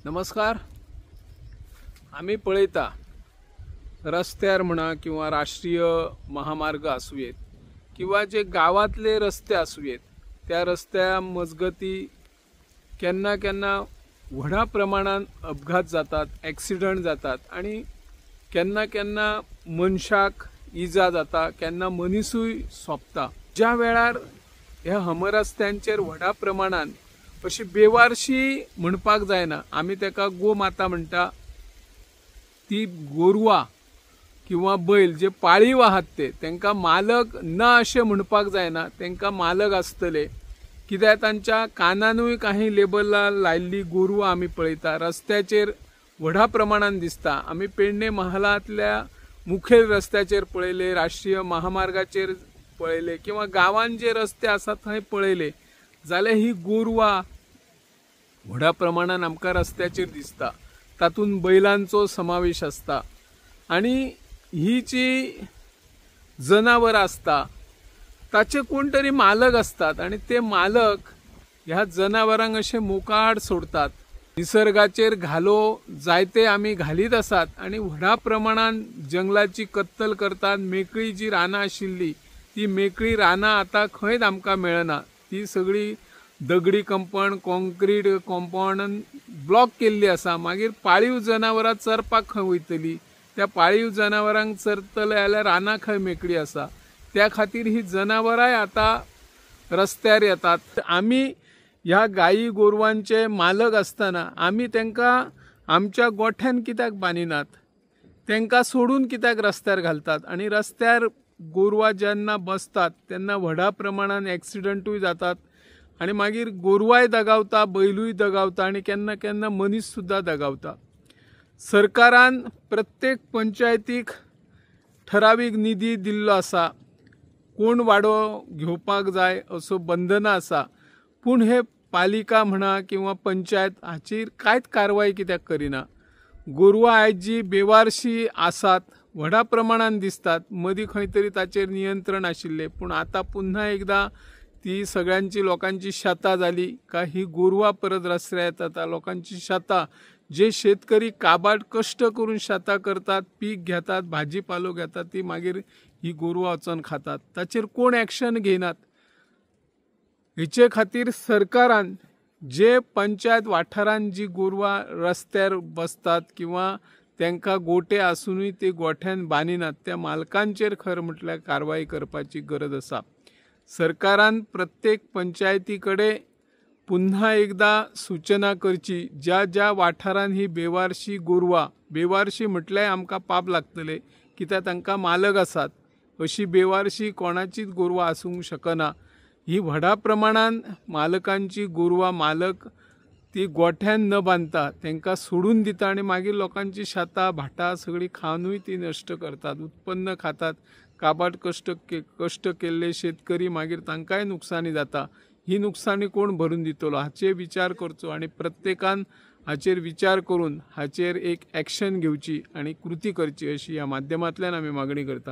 नमस्कार. आमी पळयता रस्त्यार म्हणा किंवा राष्ट्रीय महामार्ग आसूं किंवा जे गांवांतले रस्ते आसूं येत, त्या रस्त्या मजगती केन्ना केन्ना व्हडा प्रमाणान अपघात जातात, एक्सिडंट जातात आनी केन्ना केन्ना मनशाक इजा जाता, केन्ना मनिसूय सोंपता. ज्या वेळार ह्या हमरस्त्यांचेर व्हडा प्रमाणान अशी बेवारशी म्हणपाक जायना, आमी तेका गोमाता म्हणटा, ती गोरवां किंवा बैल जे पाळीव आहात ते तांकां मालक ना अशें म्हणपाक जायना, तांकां मालक आसतले. कित्याक तांच्या कानानूय काही लेबलां लायिल्ली गोरवां आमी पळयता, रस्त्याचेर व्हडा प्रमाणान दिसता. आमी पेडणे महालांतल्या मुखेल रस्त्याचेर पळयले, राष्ट्रीय महामार्गाचेर पळयले किंवा गांवांत जे रस्ते आसात थंय पळयले जाल्यार ही गोरवां व्हडा प्रमाणान आमकां रस्त्याचेर दिसता. तातूंत बैलांचो समावेश आसता आनी ही जी जनावरां आसता ताचे कोण तरी मालक आसतात आनी ते मालक ह्या जनावरांक अशे मोकाट सोडतात. निसर्गाचेर घालो जायते आमी घालीत आसात आनी व्हडा प्रमाणान जंगलाची कत्तल करतात. मेकळी जी रानां आशिल्ली ती मेकळी रानां आतां खंयच आमकां मेळना, ती सगळी दगडी कंपाऊंड, कॉन्क्रीट कंपाऊंडान ब्लॉक केल्ली आसा. मागीर पाळीव जनावरां चरपाक खंय वयतली? त्या पाळीव जनावरांक चरतले जाल्यार रानां खंय मेकळी आसा? त्या खातीर ही जनावरांय आतां रस्त्यार येतात. आमी ह्या गायी गोरवांचे मालक आसतना आमी तांकां आमच्या गोठ्यान कित्याक बांदिनात? तांकां सोडून कित्याक रस्त्यार घालतात? आनी रस्त्यार गोरवां जेन्ना बसतात तेन्ना व्हडा प्रमाणान एक्सिडंटूय जातात आनी मागीर गोरवांय दगावता, बैलूय दगावता आनी केन्ना केन्ना मनीस सुद्दां दगावता. सरकारान प्रत्येक पंचायतीक ठरावीक निधी दिल्लो आसा, कोण वाडो घेवपाक जाय असो बंधनां आसा, पूण हे पालिका म्हणा किंवा पंचायत हाचेर कांयच कारवाय कित्याक करिना? गोरवां आयज जी बेवारशी आसात व्हडा प्रमाणान दिसतात, मदीं खंय तरी ताचेर नियंत्रण आशिल्लें, पूण आतां पुन्हा एकदां ती सगळ्यांची लोकांची शेतां जाली काय ही गोरवां परत रस्त्यार येतात. लोकांची शेतां, जे शेतकरी काबाड कश्ट करून शेतां करतात, पीक घेतात, भाजीपालो घेतात, ती मागीर ही गोरवां वचोन खातात. ताचेर कोण एक्शन घेयनात. हेचे खातीर सरकारान जे पंचायत वाठारान जी गोरवां रस्त्यार बसतात किंवा तांकां गोटे आसुनूय ते गोठ्यान बांदिनात त्या मालकांचेर खरें म्हटल्यार कारवाय करपाची गरज आसा. सरकारान प्रत्येक पंचायती कडेन पुन्हा एकदां सूचना करची, ज्या ज्या वाठारान ही बेवारशी गोरवां, बेवारशी म्हटल्यार आमकां पाप लागतले कित्याक तांकां मालक आसात, अशी बेवारशी कोणाचीच गोरवां आसूंक शकना. ही व्हडा प्रमाणान मालकांची गोरवां मालक ती गोठ्यान न बांदता तांकां सोडून दिता आनी मागीर लोकांची शेतां भाटां सगळीं खावनूय ती नश्ट करतात, उत्पन्न खातात. काबाड कश्ट केल्ले शेतकरी मागीर तांकांय नुकसानी जाता. ही नुकसानी कोण भरून दितलो हाचेर विचार करचो आनी प्रत्येकान हाचेर विचार करून हाचेर एक एक्शन घेवची आनी कृती करची अशी ह्या माध्यमांतल्यान आमी मागणी करता.